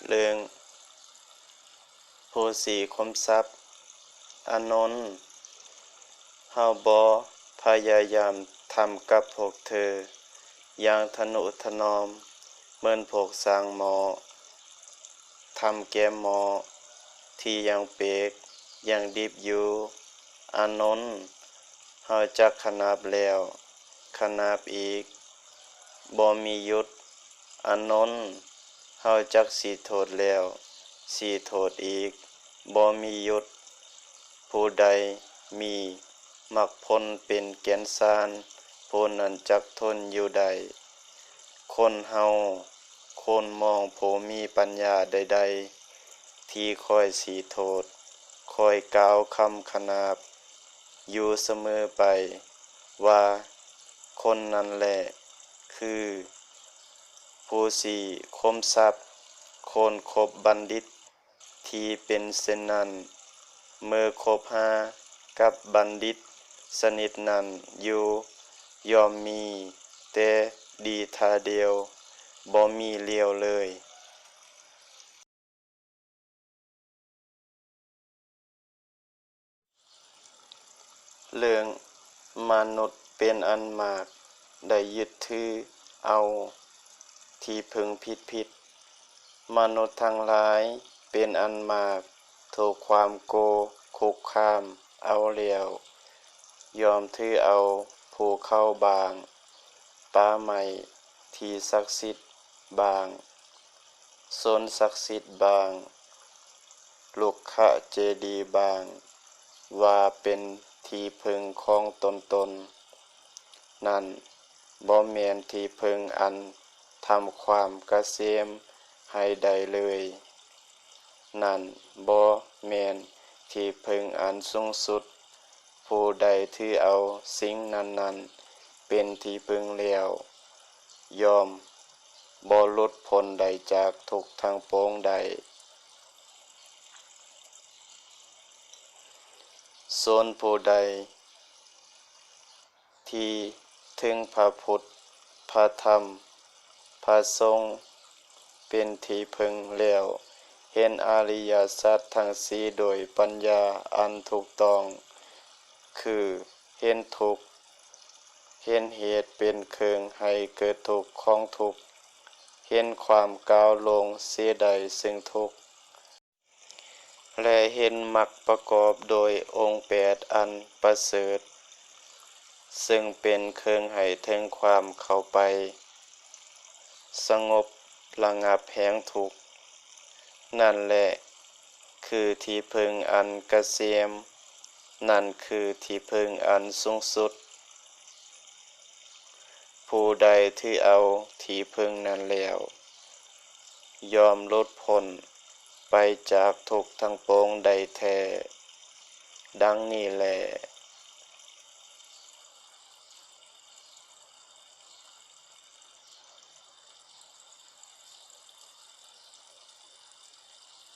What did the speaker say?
ເລື່ອງຜູ້ຊີ້ຄົມຊັບ. ອານົນ, ເຮົາບໍ່ພະຍາຍາມທຳກັບພວກເທີຢ່າງທະນຸຖະໜອມ ເໝືອນພວກຊ່າງໝໍ້ທຳແກມໝໍ້ທີ່ຍັງເປກ, ຍັງດິບຢູ່. ອານົນ, ເຮົາຈັກຂະໜາບແລ້ວຂະໜາບອີກ, ບໍ່ມີຢຸດ. ອານົນ, ເຮົາຈັກຊີ້ໂທດແລ້ວຊີ້ໂທດອີກ, ບໍ່ມີຢຸດ. ຜູ້ໃດມີມັກຜົນເປັນແກ່ນສານ, ຜູ້ນັ້ນຈັກທົນຢູ່ໄດ້. ຄົນເຮົາຄວນມອງຜູ້ມີປັນຍາໃດໆ ທີ່ຄອຍຊີ້ໂທດ, ຄອຍກ່າວຄຳຂະໜາບຢູ່ສະເໝີໄປວ່າ ຄົນນັ້ນແຫຼະຄືຜູ້ຊີ້ຄົມຊັບ. ຄົນຄົບບັນດິດທີ່ເປັນເຊັ່ນນັ້ນ ເມື່ອຄົບຫາກັບບັນດິດຊະນິດນັ້ນຢູ່ ຍ່ອມມີແຕ່ດີທ່າດຽວ, ບໍ່ມີລ້ຽວເລີຍ. ເລື່ອງມະນຸດເປັນອັນມາກໄດ້ຍຶດຖືເອົາທີ່ເພິ່ງຜິດໆ. ມະນຸດທັງຫຼາຍເປັນອັນມາກຖືກຄວາມໂກຄຸກຄາມເອົາແລ້ວ, ຍ່ອມຖືເອົາພູເຂົາບາງ, ປ່າໄມ້ທີ່ສັກສິດບາງ, ຊົນສັກສິດບາງ, ລຸກຂະເຈດີບາງ ວ່າເປັນທີ່ເພິ່ງຂອງຕົນໆ. ນັ້ນບໍ່ແມ່ນທີ່ເພິ່ງອັນທຳຄວາມກະເສມໃຫ້ໄດ້ເລີຍ. ນັ້ນບໍ່ແມ່ນທີ່ເພິ່ງອັນສູງສຸດ. ຜູ້ໃດຖືເອົາສິ່ງນັ້ນໆເປັນທີ່ເພິ່ງແລ້ວ, ຍ່ອມບໍ່ຫຼຸດພົ້ນໄດ້ຈາກທຸກທັງປວງໄດ້. ສ່ວນຜູ້ໃດທີ່ເຖິງພະພຸດ, ພະທຳ, ພະສົງເປັນທີ່ເພິ່ງແລ້ວ, ເຫັນອະລິຍະສັດທັງສີ່ໂດຍປັນຍາອັນຖືກຕ້ອງ, ຄື ເຫັນທຸກ, ເຫັນເຫດເປັນເຄື່ອງໃຫ້ເກີດທຸກຂອງທຸກ, ເຫັນຄວາມກ້າວລົງເສຍໄດ້ເຊິ່ງທຸກ ແລະ ເຫັນມັກປະກອບໂດຍອົງແປດອັນປະເສີດ ເຊິ່ງເປັນເຄື່ອງໃຫ້ເຖິງຄວາມເຂົ້າໄປສະຫງົບລະງັບແຫ່ງທຸກ. ນັ້ນແຫຼະຄືທີ່ເພິ່ງອັນກະເສມ, ນັ້ນຄືທີ່ເພິ່ງອັນສູງສຸດ. ຜູ້ໃດຖືເອົາທີ່ເພິ່ງນັ້ນແລ້ວ, ຍ່ອມຫຼຸດພົ້ນໄປຈາກທຸກທັງປວງໄດ້ແທ້. ດັ່ງນີ້ແຫຼະ.